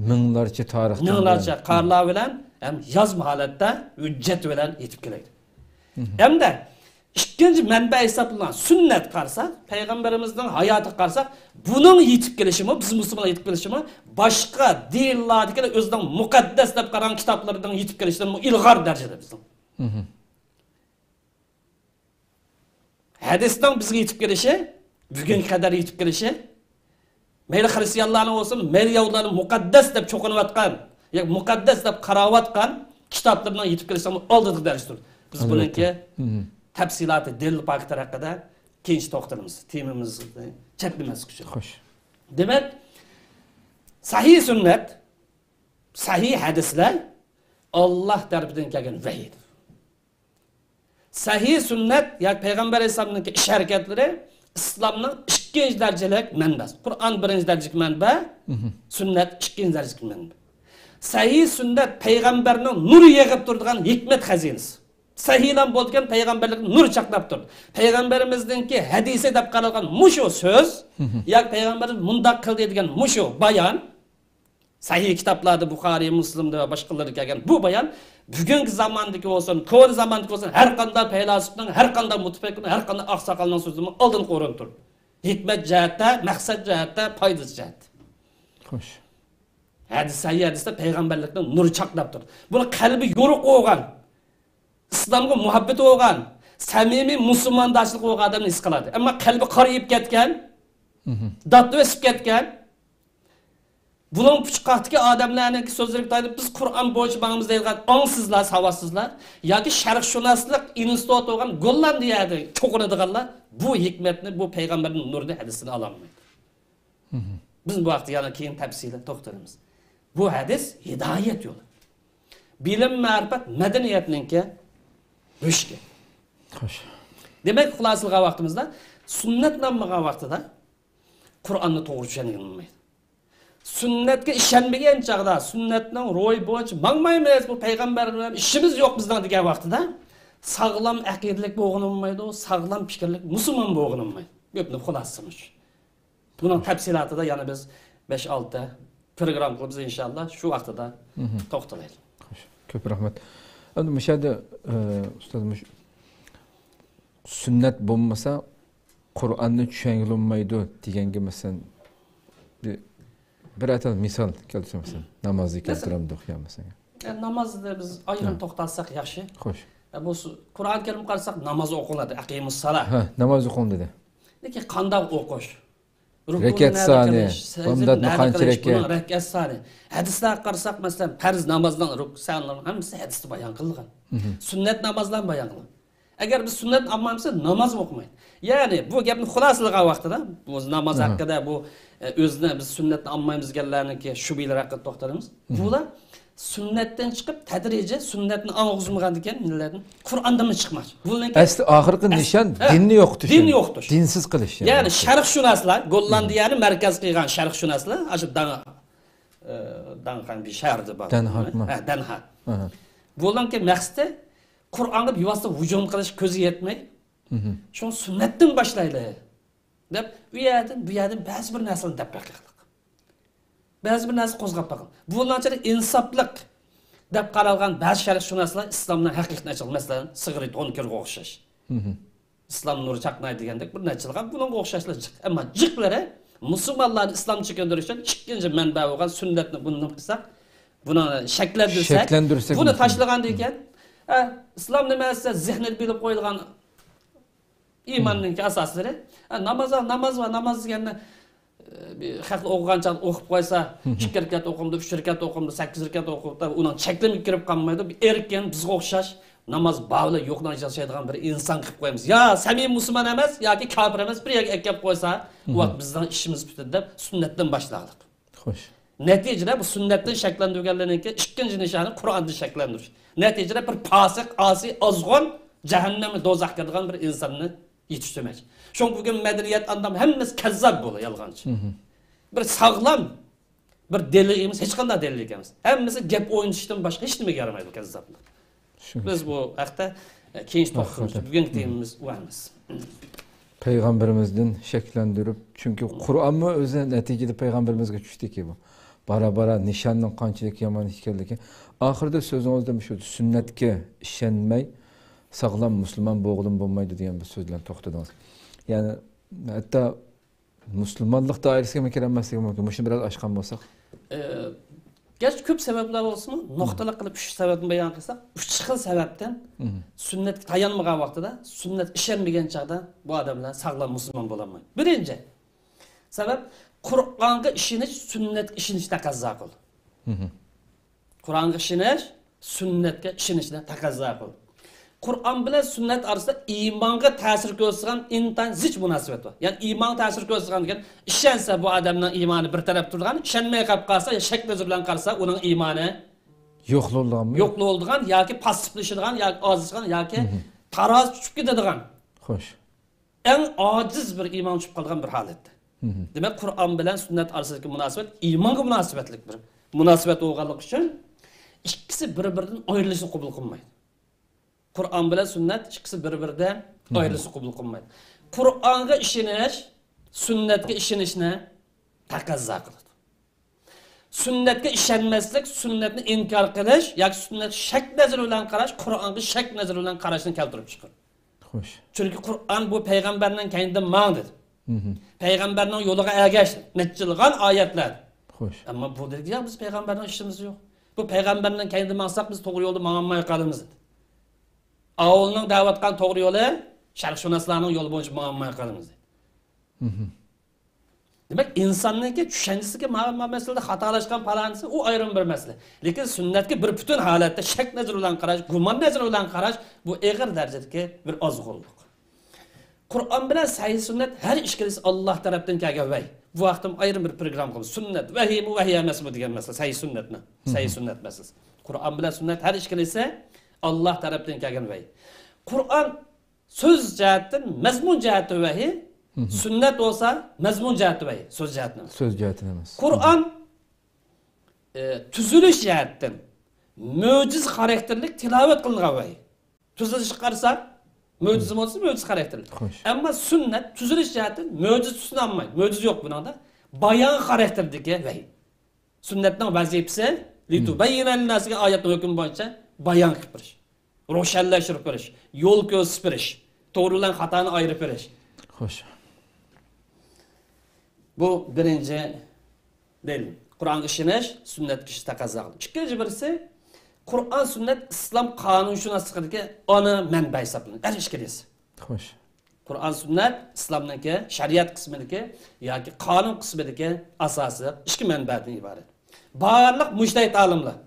مىڭلارچە تارىخ، مىڭلارچە قارىلار بىلەن ھەم يازما ھالەتتە ھۆججەت بىلەن يېتىپ كېلەيدۇ. ھەمدە ئىككىنچى مەنبە ھېسابلانغان سۈننەت قارىساق، پەيغەمبىرىمىزنىڭ ھاياتىغا قارىساق، بۇنىڭ يېتىپ كېلىشىمۇ، بىز مۇسۇلمانلار يېتىپ كېلىشىمۇ باشقا دىنلاردىكى ئۆزىنىڭ مۇقەددەس دەپ قارىغان كىتابلىرىنىڭ يېتىپ كېلىشىدىن ئىلغار دەرىجىدە بىزنىڭ. ھەدىسنىڭ بىزگە يېتىپ كېلىشى، بۈگۈنگە قەدەر يېتىپ كېلىشى، مەيلى خرىستىيانلارنىڭ بولسۇن، مەيلى يەھۇدىيلارنىڭ مۇقەددەس دەپ چوقۇنۇۋاتقان، ياكى مۇقەددەس دەپ قاراۋاتقان كىتابلىرىنىڭ يېتىپ كېلىشىنىڭ ئالدىدىكى دەرىجىدە تۇرىدۇ. بىز بۇنىڭكى تەپسىلاتى، دەلىل پاكىتلار ھەققىدە كېيىنچە توختىلىمىز. تېمىمىزنى چەتنىمەسلىك ئۈچۈن. خوش. دېمەك، سەھىھ سۈننەت، سەھىھ ھەدىسلەر ئاللا تەرىپىدىن كەلگەن ۋەھىيدۇر. سەھىھ سۈننەت ياكى پەيغەمبەر ئەلەيھىسسالامنىڭكى ئىش ھەرىكەتلىرى ئىسلامنىڭ ئىككىنچى دەرىجىلىك مەنبەسى. قۇرئان بىرىنچى دەرىجىلىك مەنبە، سۈننەت ئىككىنچى دەرىجىلىك مەنبە. سەھىھ سۈننەت پەيغەمبەرنىڭ نۇر يېغىپ تۇرىدىغان ھېكمەت خەزىنىسى. سەھىھلام بولىدىكەن، پەيغەمبەرلىك نۇر چاقناپ تۇرىدۇ. پەيغەمبىرىمىزنىڭكى ھەدىسى دەپ قارالغان مۇشۇ سۆز ياكى پەيغەمبىرىمىز مۇنداق قىلدى دېگەن مۇشۇ بايان سەھىھ كىتابلاردا، بۇخارىي، مۇسلىمدا ۋە باشقىلاردا كەلگەن بۇ بايان بۈگۈنكى زاماندىكى بولسۇن، كونا زاماندىكى بولسۇن، ھەر قانداق پەيلاسوپنىڭ، ھەر قانداق مۇتەپەككۇرنىڭ، ھەر قانداق ئاقساقالنىڭ سۆزىدىنمۇ ئالدىنقى ئورۇندا تۇرىدۇ. ھېكمەت جەھەتتە، مەقسەت جەھەتتە، پايدىسى جەھەتتە. خوش. ھەدىس، سەھىھ ھەدىستە پەيغەمبەرلىكنىڭ نۇرى چاقناپ تۇرىدۇ. بۇنى قەلبى يورۇق بولغان، ئىسلامغا مۇھەببىتى بولغان، سەمىمىي مۇسۇلمانداشلىقى بولغان ئادەم ھېس قىلىدۇ. ئەمما قەلبى قارىيىپ كەتكەن، داتلىۋېسىپ كەتكەن، بۇلۇڭ پۇچقاقتىكى ئادەملەرنىڭكى سۆزلىرىگە تايىنىپ، بىز قۇرئان بويىچە ماڭىمىز دەيدىغان ئاڭسىزلار، ساۋاتسىزلار ياكى شەرقشۇناسلىق ئىنستىتۇتى بولغان گوللاندىيەدە چوقۇنىدىغانلار بۇ ھېكمەتنى، بۇ پەيغەمبەرنىڭ نۇرىنى، ھەدىسىنى ئالالمايدۇ. بىز بۇ ھەقتە يەنە كېيىن تەپسىلىي توختىلىمىز. بۇ ھەدىس ھىدايەت يولى. بىلىم، مەرىپەت، مەدەنىيەتنىڭكى بۆشۈكى. خوش. دېمەك، خۇلاسىلىغان ۋاقتىمىزدا سۈننەتنى ئاڭلىمىغان ۋاقتىدا قۇرئاننى توغرا چۈشەنگىلى بولمايدۇ. سۈننەتكە ئىشەنمىگەن چاغدا، سۈننەتنىڭ روھى بويىچە ماڭمايمىز، بۇ پەيغەمبەر بىلەن ئىشىمىز يوق بىزنىڭ دېگەن ۋاقتىدا، ساغلام ئەقىدىلىك بولغىلى بولمايدۇ، ساغلام پىكىرلىك مۇسۇلمان بولغىلى بولمايدۇ. گەپنى خۇلاسىسى مۇشۇ. بۇنىڭ تەپسىلاتىدا يەنە بىز بەش ئالتە پروگرامما قىلىمىز ئىنشاللا، شۇ ۋاقتىدا توختىلايلى. خوش، كۆپ رەھمەت. ئەمدى مۇشۇ يەردە، ئە، ئۇستاز، مۇشۇ سۈننەت بولمىسا قۇرئاننى چۈشەنگىلى بولمايدۇ دېگەنگە، مەسىلەن، بىر، بىر ئەتە مىسال كەلتۈرسە، مەسىلەن، نامازنى كەلتۈرەمدۇق يا، مەسىلەن. ئە، نامازدا بىز ئايرىم توختالساق ياخشى. خوش. ئە، بۇ سۇ-، قۇرئان كەرىم قارىساق، ناماز ئوقۇلىدۇ، ئەقىمۇسسالا. ھە، ناماز ئوقۇڭ دېدى. لېكىن قانداق ئوقۇش؟ رۇكۇنى رەكەت نەدە سانى، قىلىش، سەجدىنى بامداتنى نەدە قانچە قىلىش، رەكەت؟ بۇنىڭ رەكەت سانى. ھەدىسلەرگە قارىساق، مەسىلەن، پەرز نامازنىڭ رۇك-، سانلىرىنىڭ ھەممىسى ھەدىستە بايان قىلىنغان. مھم. سۈننەت نامازلارمۇ بايان قىلىنغان. ئەگەر بىز سۈننەتنى ئاڭلىمىسا، ناماز ئوقۇمايدۇ. يەنى بۇ گەپنى خۇلاسىلىغان ۋاقتىدا، بۇ ناماز مھم. ھەققىدە بۇ، ئە، ئۆزىنى بىز سۈننەتنى ئاڭلىمايمىز دېگەنلەرنىڭكى شۈبھىلىرى ھەققىدە توختىلىمىز. مھم. بۇلار سۈننەتتىن چىقىپ، تەدرىجىي سۈننەتنى ئاڭلىغۇزمىغاندىكىن مىللەتنى قۇرئاندىنمۇ چىقماش. بۇنىڭكى ئەسلى ئاخىرقى ئەس-، نىشان ھە، دىننى يوقىتىش. دىننى يوقىتىش. دىنسىز قىلىش، يەنى. يەنى شەرق شۇناسلار، گوللاندىيەنى مەركەز قىلغان شەرق شۇناسلار، ئاشۇ داڭ-، ئە، داڭخان بىر شەھەردە بار. دەنھاكمۇ؟ ھە، دەنھاك. ئاھا. بۇلارنىڭكى مەقسىتى قۇرئانغا بىۋاسىتە ھۇجۇم قىلىش كۆزى يەتمەي، مھم. شۇڭا سۈننەتتىن باشلايلى دەپ، ئۇ يەردىن، بۇ يەردىن بەزى بىر نەرسىلەرنى دەپ بېقىقلىق. بەزى بىر نەرسە قوزغاپ بېقىڭ. بۇنىڭچە ئىنساپلىق دەپ قارالغان بەزى شەرقشۇناسلار ئىسلامنىڭ ھەقىقىتىنى ئېچىلغان، مەسىلەن، سىغرىت ئون كىرگە ئوخشاش. مھم. ئىسلام نۇرى چاقنايدۇ دېگەندەك بىر نەچچە يىلغا بۇنىڭغا ئوخشاشلا جىق. ئەمما جىقلىرى مۇسۇلمانلارنى ئىسلام چېكىندۈرۈش ئۈچۈن ئىككىنچى مەنبە بولغان سۈننەتنى بۇندىن قىلساق، بۇنى شەكلەندۈرسەك، شەكلەندۈرسەك بۇنى مۇسۇلمان. تاشلىغاندىن كېيىن، ئە، ئىسلام نېمە دېسە، زېھنىدە بىلىپ قويۇلغان ئىماننىڭكى ئاساسلىرى. ھە، ناماز، ناماز بار، ناماز دېگەننى، ئە، بىر خەقلەر ئوقۇغان چاغدا ئوقۇپ قويسا، مھم. ئىككى رەكەت ئوقۇمدۇ، ئۈچ رەكەت ئوقۇمدۇ، سەككىز رەكەت ئوقۇمدۇ، ئۇنىڭ چەكلىمىگە كىرىپ قالمايدۇ. بىر ئەركىن، بىزگە ئوخشاش ناماز بار بىلەن يوقنى ئاجرىتالمايدىغان بىر ئىنسان قىلىپ قويىمىز. يا سەمىي مۇسۇلمان ئەمەس، ياكى كاپىر ئەمەس، بىر يەرگە ئەكەپ قويسا، ئۇ مھم. ۋاقىت بىزنىڭ ئىشىمىز پۈتتى دەپ سۈننەتتىن باشلايلى. خوش. نەتىجىدە بۇ سۈننەتتىن شەكلەندۈرگەنلەرنىڭكى ئىككىنچى نىشانى قۇرئاندىن شەكلەندۈرۈش. نەتىجىدە بىر پاسىق، ئاسىي، ئازغۇن، جەھەننەمگە، دوزاخقا كىرىدىغان بىر ئىنساننى يېتىشتۈرمەكچى. شۇڭا بۈگۈن مەدەنىيەت ئاندام ھەممىسى كەززاپ بولدى، يالغانچى. مھم. بىر ساغلام، بىر دەلىل ئەمەس، ھېچقانداق دەلىل ئەمەس. ھەممىسى گەپ ئوينىتىشتىن باشقا ھېچ نېمىگە يارىمايدۇ، كەززاپلىق. شۇ. بىز بۇ ھەقتە، ئە، كېيىن توختىلىمىز. بۈگۈنكى تېمىمىز ئۇ ئەمەس. پەيغەمبىرىمىزدىن شەكلەندۈرۈپ، چۈنكى قۇرئانمۇ ئۆزى نەتىجىدە پەيغەمبىرىمىزگە چۈشتىكى بۇ. بارا-بارا نىشاننىڭ قانچىلىك يامان ئىكەنلىكى. ئاخىرىدا سۆزىڭىزدە مۇشۇ سۈننەتكە ئىشەنمەي، ساغلام مۇسۇلمان بولغىلىمۇ بولمايدۇ دېگەن بىر سۆز بىلەن توختىدىڭىز. يەنى ھەتتا مۇسۇلمانلىق دائىرىسىگىمۇ كىرەلمەسلىكى مۇمكىن. مۇشۇنى بىراز ئاچقان بولساق. ئى، گەرچە كۆپ سەۋەبلەر بولسىمۇ، نۇقتىلىق قىلىپ ئۈچ سەۋەبنى بايان قىلساق، ئۈچ خىل سەۋەبتىن مھم. سۈننەتكە تايانمىغان ۋاقتىدا، سۈننەتكە ئىشەنمىگەن چاغدا بۇ ئادەملەر ساغلام مۇسۇلمان بولالمايدۇ. بىرىنچى سەۋەب، قۇرئانغا ئىشىنىش سۈننەتكە ئىشىنىشنى تەقەززا قىلىدۇ. مھم. قۇرئانغا ئىشىنىش سۈننەتكە ئىشىنىشنى تەقەززا قىلىدۇ. قۇرئان بىلەن سۈننەت ئارىسىدا ئىمانغا تەسىر كۆرسىتىدىغان ئىنتايىن زىچ مۇناسىۋەت بار. يەنى ئىمانغا تەسىر كۆرسىتىدىغان دېگەن، ئىشەنسە بۇ ئادەمنىڭ ئىمانى بىر تەرەپ تۇرىدىغان، ئىشەنمەي قېلىپ قالسا يا شەك نەزىرى بىلەن قارىسا ئۇنىڭ ئىمانى يوقلىۋالىدىغانمۇ؟ يوقلىۋالىدىغان ياكى پاسسىپلىشىدىغان ياكى ئاجىزلىشىدىغان ياكى مھم. تارازا چۈشۈپ كېتىدىغان. خوش. ئەڭ ئاجىز بىر ئىمان چۈشۈپ قالغان بىر ھالەتتە. مھم. دېمەك، قۇرئان بىلەن سۈننەت ئارىسىدىكى مۇناسىۋەت ئىمانغا مۇناسىۋەتلىك بىر مۇناسىۋەت بولغانلىقى ئۈچۈن ئىككىسى بىر-بىرىدىن ئايرىلىشنى قوبۇل قىلمايدۇ. قۇرئان بىلەن سۈننەت ئىككىسى بىر-بىرىدىن مھم. ئايرىلىشنى قوبۇل قىلمايدۇ. قۇرئانغا ئىشىنىش سۈننەتكە ئىشىنىشنى تەقەززا قىلىدۇ. سۈننەتكە ئىشەنمەسلىك، سۈننەتنى ئىنكار قىلىش ياكى سۈننەتكە شەك نەزىرى بىلەن قاراش قۇرئانغا شەك نەزىرى بىلەن قاراشنى كەلتۈرۈپ چىقىرىدۇ. خوش. چۈنكى قۇرئان بۇ پەيغەمبەرنىڭ كەينىدىن ماڭ دېدى. مھم. پەيغەمبەرنىڭ يولىغا ئەگەش، نەچچىلىغان ئايەتلەر. خوش. ئەمما بۇ دېدى، يا بىز پەيغەمبەرنىڭ ئىشىمىز يوق. بۇ پەيغەمبەرنىڭ كەينىدىن ماڭساق بىز توغرا يولدا ماڭالماي قالىمىز دېدى. ئاۋۇلنىڭ دەۋاتقان توغرا يولى شەرقشۇناسلارنىڭ يولى بويىچە ماڭالماي قالىمىز دېدى. مھم. دېمەك، ئىنساننىڭكى چۈشەنچىسىگە ما-، ما مەسىلىدە خاتالاشقان پالانىسى، ئۇ ئايرىم بىر مەسىلە. لېكىن سۈننەتكە بىر پۈتۈن ھالەتتە شەك نەزىرى بىلەن قاراش، گۇمان نەزىرى بىلەن قاراش، بۇ ئېغىر دەرىجىدىكى بىر ئازغۇنلۇق. قۇرئان بىلەن سەھىھ سۈننەت ھەر ئىككىلىسى ئاللاھ تەرەپتىن كەلگەن ۋەھىي. بۇ ھەقتە ئايرىم بىر پروگرامما قىلىمىز. سۈننەت ۋەھىيمۇ، ۋەھىي ئەمەسمۇ دېگەن مەسىلە، سەھىھ سۈننەتنى. سەھىھ سۈننەت مەسىلىسى. قۇرئان بىلەن سۈننەت ھەر ئىككىلىسى ئاللاھ تەرەپتىن كەلگەن ۋەھىي. قۇرئان سۆز جەھەتتىن، مەزمۇن جەھەتتىن ۋەھىي، سۈننەت بولسا مەزمۇن جەھەتتە ۋەھىي، سۆز جەھەتتىن ئەمەس. قۇرئان، ئى، تۈزۈلۈش جەھەتتىن مۆجىزە خاراكتېرلىك تىلاۋەت قىلىنغان ۋەھىي. تۈزۈلۈشىگە قارىساق، مۆجىزە بولسا مۆجىزە خاراكتېرلىك. ئەمما سۈننەت تۈزۈلۈش جەھەتتىن مۆجىزە تۈسىنى ئالمايدۇ. مۆجىزە يوق بۇنىڭدا. بايان خاراكتېرىدىكى ۋەھىي. سۈننەتنىڭ ۋەزىپىسى لىتۇبەييىنە لىنناسىغا ئايەتنىڭ ھۆكمى بويىچە بايان قىلىپ بېرىش، روشەنلەشتۈرۈپ بېرىش، يول كۆرسىتىپ بېرىش، توغرا بىلەن خاتانى ئايرىپ بېرىش. خوش. بۇ بىرىنچى دەل. قۇرئانغا ئىشىنىش، سۈننەتكە ئىشىنىش تەقەززا قىلىدۇ. ئىككىنچى بىرسى، قۇرئان، سۈننەت ئىسلام قانۇنشۇناسلىقىدىكى ئانا مەنبە ھېسابلىنىدۇ. ئەر ئىككىلىسى. خوش. قۇرئان، سۈننەت ئىسلامنىڭكى شەرىئەت قىسمىدىكى ياكى قانۇن قىسمىدىكى ئاساسلىق ئىككى مەنبەدىن ئىبارەت. بارلىق مۇجتەھىد ئالىملار.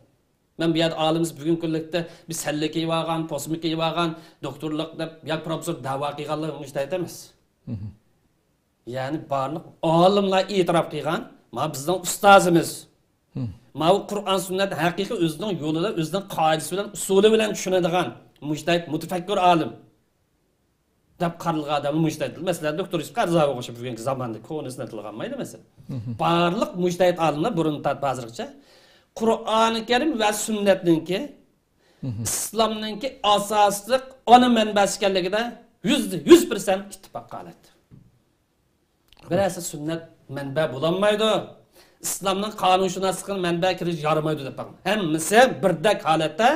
مەن بۇ يەردە ئالىمىز بۈگۈنكى كۈنلۈكتە بىز سەللە كىيىۋالغان، پوسما كىيىۋالغان، دوكتورلۇق دەپ ياكى پروفېسسور دەۋا قىلغانلار مۇجتەھىد ئەمەس. يەنى بارلىق ئالىملار ئېتىراپ قىلغان، ما بىزنىڭ ئۇستازىمىز. ماۋۇ قۇرئان، سۈننەتنى ھەقىقىي ئۆزىنىڭ يولىدا، ئۆزىنىڭ قائىدىسى بىلەن، ئۇسۇلى بىلەن چۈشىنىدىغان مۇجتەھىد، مۇتەپەككۇر ئالىم دەپ قارىلغان ئادەمنى مۇجتەھىد دەيدۇ. مەسىلەن، دوكتور يۈسۈپ قەرزاۋىغا ئوخشاپ بۈگۈنكى زاماندا كونىسىنى تىلغا ئالمايلى، مەسىلەن. بارلىق مۇجتەھىد ئالىملار بۇرۇن تارتىپ ھازىرغىچە قۇرئانى كەرىم ۋە سۈننەتنىڭكى ئىسلامنىڭكى ئاساسلىق ئانا مەنبەسى ئىكەنلىكىدە يۈزدە يۈز پىرسەنت ئىتتىپاق ھالەتتە. بىرەرسى سۈننەت مەنبە بولالمايدۇ، ئىسلامنىڭ قانۇنشۇناسلىقىنى مەنبە كىرىش يارىمايدۇ دەپ باقماڭ. ھەممىسى بىردەك ھالەتتە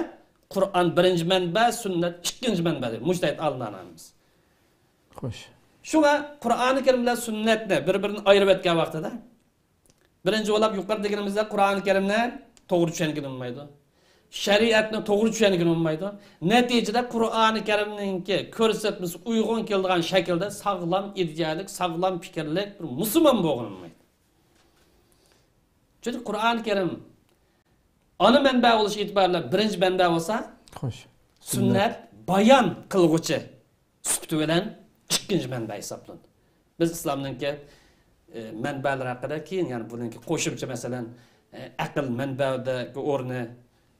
قۇرئان بىرىنچى مەنبە، سۈننەت ئىككىنچى مەنبە دەيدۇ مۇجتەھىد ئالىملارنىڭ ھەممىسى. خوش. شۇڭا قۇرئانى كەرىم بىلەن سۈننەتنى بىر-بىرىدىن ئايرىۋەتكەن ۋاقتىدا، بىرىنچى بولاپ يۇقىرىدا دېگىنىمىزدە قۇرئانى كەرىمنى توغرا چۈشەنگىلى بولمايدۇ. شەرىئەتنى توغرا چۈشەنگىلى بولمايدۇ. نەتىجىدە قۇرئانى كەرىمنىڭكى كۆرسەتمىسىگە ئۇيغۇن كېلىدىغان شەكىلدە ساغلام ئىدىيەلىك، ساغلام پىكىرلىك بىر مۇسۇلمان بولغىلى بولمايدۇ. چۈنكى قۇرئانى كەرىم ئانا مەنبە بولۇش ئېتىبارى بىلەن بىرىنچى مەنبە بولسا، خوش. سۈننەت بايان قىلغۇچى سۈپىتى بىلەن ئىككىنچى مەنبە ھېسابلىنىدۇ. بىز ئىسلامنىڭكى، ئى، مەنبەلىرى ھەققىدە كېيىن، يەنى بۇنىڭكى قوشۇمچە، مەسىلەن، ئى، ئەقىل مەنبەدىكى ئورنى،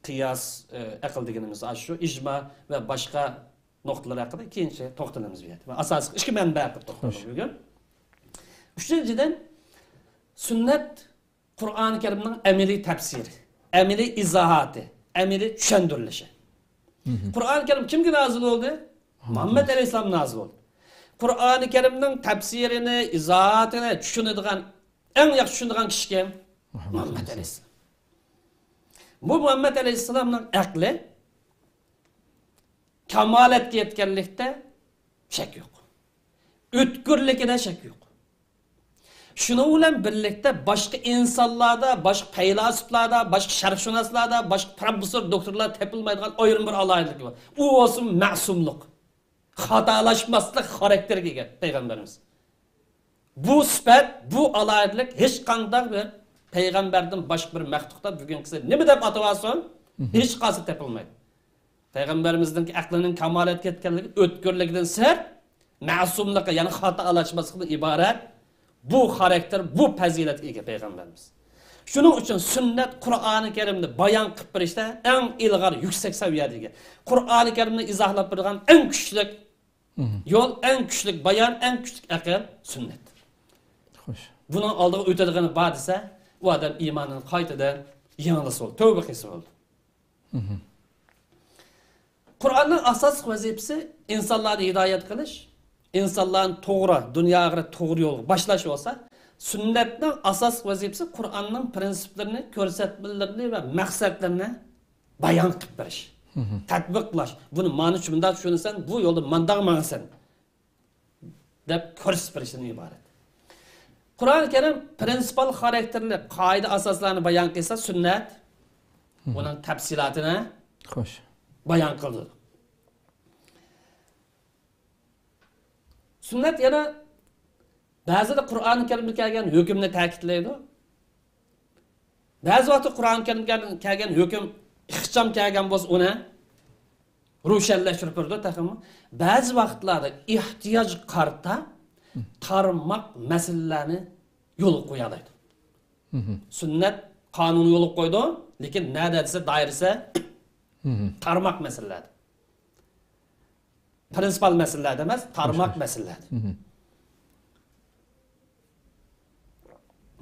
قىياس، ئى، ئەقىل دېگىنىمىز ئاشۇ، ئىجما ۋە باشقا نۇقتىلار ھەققىدە كېيىنچە توختىلىمىز بۇ يەردە. مەن ئاساسلىق ئىككى مەنبە ھەققىدە توختالدىم بۈگۈن. ئۈچىنچىدىن، سۈننەت قۇرئانى كەرىمنىڭ ئەمەلىي تەپسىرى، ئەمەلىي ئىزاھاتى، ئەمەلىي چۈشەندۈرۈلۈشى. قۇرئانى كەرىم كىمگە نازىل بولدى؟ مۇھەممەد ئەلەيھىسسالام نازىل بولدى. قۇرئانى كەرىمنىڭ تەپسىرىنى، ئىزاھاتىنى چۈشىنىدىغان، ئەڭ ياخشى چۈشىنىدىغان كىشى كىم؟ مۇھەممەد ئەلەيھىسسالام. بۇ مۇھەممەد ئەلەيھىسسالامنىڭ ئەقلى كامالەتكە يەتكەنلىكتە شەك يوق. ئۆتكۈرلۈكىدە شەك يوق. شۇنىڭ بىلەن بىرلىكتە باشقا ئىنسانلاردا، باشقا پەيلاسوپلاردا، باشقا شەرقشۇناسلاردا، باشقا پروفېسسور، دوكتورلاردا تېپىلمايدىغان ئايرىم بىر ئالاھىدىلىكى بار. ئۇ بولسا مەسۇملۇق، خاتالاشماسلىق خاراكتېرىگە ئىگە پەيغەمبىرىمىز. بۇ سۈپەت، بۇ ئالاھىدىلىك ھېچقانداق بىر پەيغەمبەردىن باشقا بىر مەخلۇقتا بۈگۈنكىسى نېمە دەپ ئاتىۋالسۇن، ھېچقايسى تېپىلمايدۇ. پەيغەمبىرىمىزنىڭكى ئەقلىنىڭ كامالەتكە يەتكەنلىكى، ئۆتكۈرلۈكىدىن سىرت، مەسۇملۇقى، يەنى خاتا ئارىلاشماسلىقتىن ئىبارەت بۇ خاراكتېر، بۇ پەزىلەتكە ئىگە پەيغەمبەرىمىز. شۇنىڭ ئۈچۈن سۈننەت قۇرئانى كەرىمنى بايان قىلىپ بېرىشتە ئەڭ ئىلغار، يۈكسەك سەۋىيەدە ئىگە. قۇرئانى كەرىمنى ئىزاھلاپ بېرىدىغان ئەڭ كۈچلۈك يول، ئەڭ كۈچلۈك بايان، ئەڭ كۈچلۈك ئەقىل سۈننەت. خوش. بۇنىڭ ئالدىغا ئۆتىدىغىنى بار دېسە، ئۇ ئادەم ئىمانىنى قايتىدىن يېڭىلىسا بولدى، تەۋبە قىلسا بولدى. قۇرئاننىڭ ئاساسلىق ۋەزىپىسى ئىنسانلارنى ھىدايەت قىلىش، ئىنسانلارنى توغرا دۇنيا ئاخىرەت توغرا يولغا باشلاش بولسا، سۈننەتنىڭ ئاساسلىق ۋەزىپىسى قۇرئاننىڭ پرىنسىپلىرىنى، كۆرسەتمىلىرىنى ۋە مەقسەتلىرىنى بايان قىلىپ بېرىش، تەتبىقلاش. بۇنى مانا شۇنداق چۈشىنىسەن، بۇ يولدا مانداق ماڭىسەن. دەپ كۆرسىتىپ بېرىشتىن ئىبارەت. قۇرئانى كەرىم پرىنسىپال خاراكتېرلىك قائىدە ئاساسلارنى بايان قىلسا، سۈننەت ئۇنىڭ تەپسىلاتىنى خوش. بايان قىلىدۇ. سۈننەت يەنە بەزىدە قۇرئانى كەرىمدە كەلگەن ھۆكۈمنى تەكىتلەيدۇ. بەزى ۋاقىتتا قۇرئان كەرىمگە كەلگەن ھۆكۈم ئىخچام كەلگەن بولسا، ئۇنى روشەنلەشتۈرۈپ بېرىدۇ تېخىمۇ. بەزى ۋاقىتلاردا ئېھتىياجغا قارىتا تارماق مەسىلىلەرنى يولغا قويالايدۇ. سۈننەت قانۇنى يولغا قويىدۇ، لېكىن نەدە دېسە دائىرىسى تارماق مەسىلىلەردە. پرىنسىپال مەسىلىلەردە ئەمەس، تارماق مەسىلىلەردە.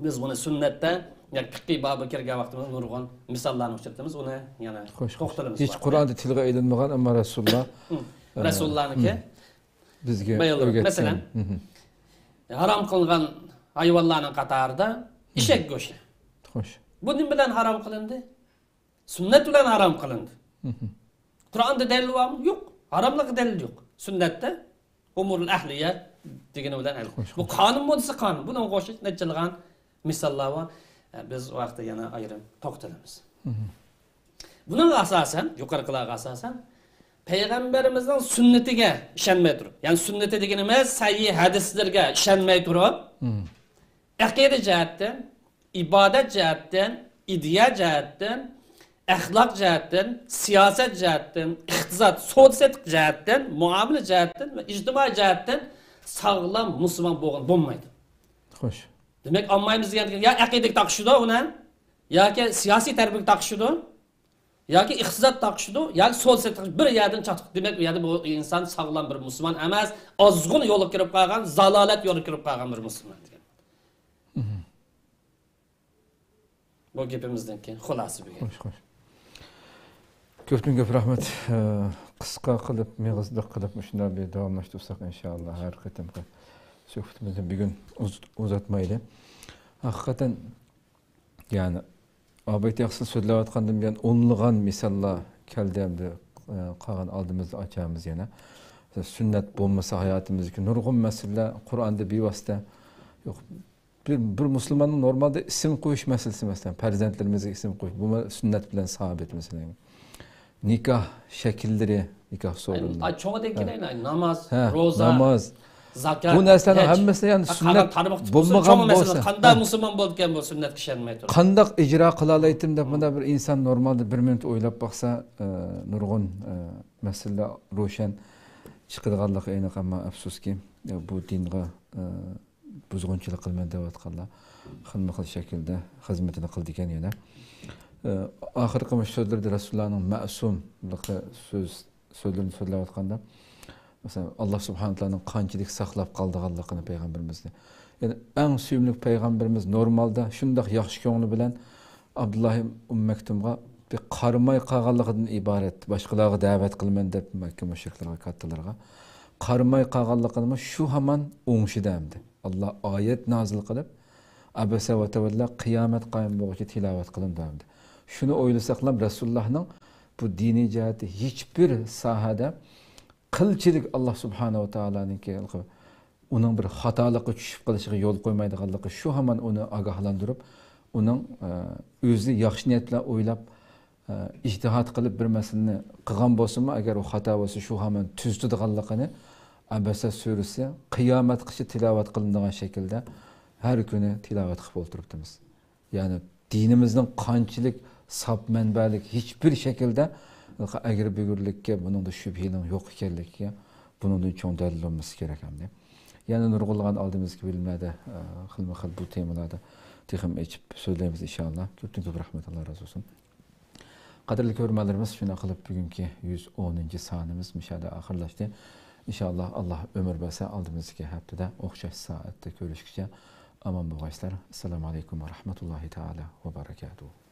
بىز بۇنى سۈننەتتە ياكى پىقھىي بابىغا كىرگەن ۋاقتىمىزدا نۇرغۇن مىساللارنى ئۇچرىتىمىز، ئۇنى يەنە توختىلىمىز. ھېچ قۇرئاندا تىلغا ئېلىنمىغان، ئەمما رەسۇلۇللا، ئە، رەسۇلۇللانىڭكى بىزگە ئۆگەتكەن. مەسىلەن، ھارام قىلىنغان ھايۋانلارنىڭ قاتارىدا ئېشەك گۆشى. خوش. بۇ نېمە بىلەن ھارام قىلىندى؟ سۈننەت بىلەن ھارام قىلىندى. قۇرئاندا دەلىل بارمۇ؟ يوق. ھاراملىققا دەلىل يوق. سۈننەتتە ئۇمۇرۇل ئەھلىيە دېگىنى بىلەن ھەل. خوش، خوش. بۇ قانۇن بولسا قانۇن. بۇنىڭغا ئوخشاش نەچچىلىغان مىساللار بار. بىز ۋاقىتتا يەنە ئايرىم توختىلىمىز. بۇنىڭغا ئاساسەن، يۇقىرىقىلارغا ئاساسەن، پەيغەمبىرىمىزنىڭ سۈننىتىگە ئىشەنمەي تۇرۇپ، يەنى سۈننىتى دېگىنىمىز سەھىھ ھەدىسلىرىگە ئىشەنمەي تۇرۇپ، ئەقىدە جەھەتتىن، ئىبادەت جەھەتتىن، ئىدىيە جەھەتتىن، ئەخلاق جەھەتتىن، سىياسەت جەھەتتىن، ئىقتىساد، سودا سېتىق جەھەتتىن، مۇئامىلە جەھەتتىن ۋە ئىجتىمائىي جەھەتتىن ساغلام مۇسۇلمان بولغىلى بولمايدۇ. خوش. دېمەك، ئالمايمىز دېگەن يا ئەقىدىگە تاقىشىدۇ ئۇنى، ياكى سىياسىي تەرىپىگە تاقىشىدۇ، ياكى ئىقتىساد تاقىشىدۇ، ياكى سودا سېتىق بىر يەردىن چاتىق. دېمەك، ئۇ يەردە بۇ ئىنسان ساغلام بىر مۇسۇلمان ئەمەس، ئازغۇن يولغا كىرىپ قالغان، زالالەت يولىغا كىرىپ قالغان بىر مۇسۇلمان دېگەن. بۇ گېپىمىزنىڭكى خۇلاسە بۈگۈن. خوش، خوش. كۆپتىن كۆپ رەھمەت. ئە، قىسقا قىلىپ، مېغىزلىق قىلىپ، مۇشۇنداق بىر داۋاملاشتۇرساق، ئىنشائاللا، ھەر قېتىمقى سۆھبىتىمىزنى بۈگۈن ئۇز-، ئۇزارتمايلى. ھەقىقەتەن، يەنى، ئاباي تېخى سىز سۆزلەۋاتقاندىن بۇيان ئونلىغان مىساللار كەلدى، ئەمدى، ئە، قالغان ئالدىمىزدا ئاچامىز يەنە. سۈننەت بولمىسا ھاياتىمىزدىكى نۇرغۇن مەسىلىلەر قۇرئاندا بىۋاسىتە يوق. بىر، بىر مۇسۇلماننىڭ نورمالدا ئىسىم قويۇش مەسىلىسى، مەسىلەن، پەرزەنتلىرىمىزگە ئىسىم قويۇش، بۇمۇ سۈننەت بىلەن سابىت، مەسىلەن. نىكاھ شەكىللىرى، نىكاھ سورۇنلىرى. ئاي، چوڭىدىن كېلەيلى، ناماز، ھە، روزا، ناماز. زاكات، بۇ نەرسىلەرنىڭ ھەج. ھەممىسى، يەنى، قالغان سۈننەت تارماق بولمىغان چوڭ مەسىلە، بولسا، قانداق، ھە، مۇسۇلمان بولىدىكەن بۇ سۈننەتكە ئىشەنمەي تۇرۇپ؟ قانداق ئىجرا قىلالايتتىم دەپ، مۇنداق بىر ئىنسان نورمالدا بىر مىنۇت ئويلاپ باقسا، ئە، نۇرغۇن، ئە، مەسىلىلەر روشەن چىقىدىغانلىقى ئېنىق، ئەمما ئەپسۇسكى، ئە، بۇ دىنغا، ئە، بۇزغۇنچىلىق قىلىمەن دەۋاتقانلار خىلمۇ خىل شەكىلدە خىزمىتىنى قىلىدىكەن يەنە. ئە، ئاخىرقى مۇشۇ سۆزلىرىدە رەسۇلۇللانىڭ مەسۇملۇقى سۆز، سۆزلىرىنى سۆزلەۋاتقاندا، مەسىلەن، ئاللا سۇبھانەھۇ تائالانىڭ قانچىلىك ساقلاپ قالىدىغانلىقىنى پەيغەمبىرىمىزنى. يەنى ئەڭ سۆيۈملۈك پەيغەمبىرىمىز نورمالدا شۇنداق ياخشى كۆڭلى بىلەن ئابدۇللاھ ئۇم مەكتۇمغا بىر قارىماي قالغانلىقىدىن ئىبارەت، باشقىلارغا دەۋەت قىلىمەن دەپ مەككە مۇشرىكلارغا، كاتتىلارغا قارىماي قالغانلىقىنىمۇ شۇ ھامان ئوڭشىدى ئەمدى. ئاللا ئايەت نازىل قىلىپ، ئەبەسە ۋە تەۋەللا، قىيامەت قايىم بولغۇچە تىلاۋەت قىلىنىدۇ ئەمدى. شۇنى ئويلىساقلا، رەسۇلۇللانىڭ بۇ دىنىي جەھەتتە ھېچبىر ساھەدە قىلچىلىك ئاللا سۇبھانەھۇ ۋە تائالانىڭكى ئۇنىڭ بىر خاتالىققا چۈشۈپ قېلىشىغا يول قويمايدىغانلىقى شۇ ھامان ئۇنى ئاگاھلاندۇرۇپ، ئۇنىڭ، ئە، ئۆزى ياخشى نىيەت بىلەن ئويلاپ، ئە، ئىجتىھات قىلىپ بىر مەسىلىنى قىلغان بولسىمۇ، ئەگەر ئۇ خاتا بولسا، شۇ ھامان تۈزىتىدىغانلىقىنى ئەبەسە سۈرىسى قىيامەتقىچە تىلاۋەت قىلىنىدىغان شەكىلدە ھەر كۈنى تىلاۋەت قىلىپ ئولتۇرۇپتىمىز. يەنى دىنىمىزنىڭ قانچىلىك ساپ مەنبەلىك، ھېچبىر شەكىلدە ئەگرى-بۈگرىلىككە، بۇنىڭدا شۈبھىنىڭ يوق ئىكەنلىكىگە بۇنىڭدىن چوڭ دەلىل بولمىسا كېرەك ئەمدى. يەنە نۇرغۇنلىغان ئالدىمىزدىكى بۆلۈملەردە، ئە، خىلمۇ خىل بۇ تېمىلاردا تېخىمۇ ئېچىپ سۆزلەيمىز، ئىنشائاللا. كۆپتىن كۆپ رەھمەت، ئاللا رازى بولسۇن. قەدىرلىك كۆرۈرمەنلىرىمىز، شۇنداق قىلىپ بۈگۈنكى يۈز ئونىنچى سانىمىز مۇشۇ يەردە ئاخىرلاشتى. ئىنشائاللا، ئاللا ئۆمۈر بەرسە، ئالدىمىزدىكى ھەپتىدە ئوخشاش سائەتتە كۆرۈشكىچە ئامان بولغايسىلەر. ئەسسالامۇ ئەلەيكۇم ۋە رەھمەتۇللاھى تائالا ۋە بەرەكاتۇھۇ.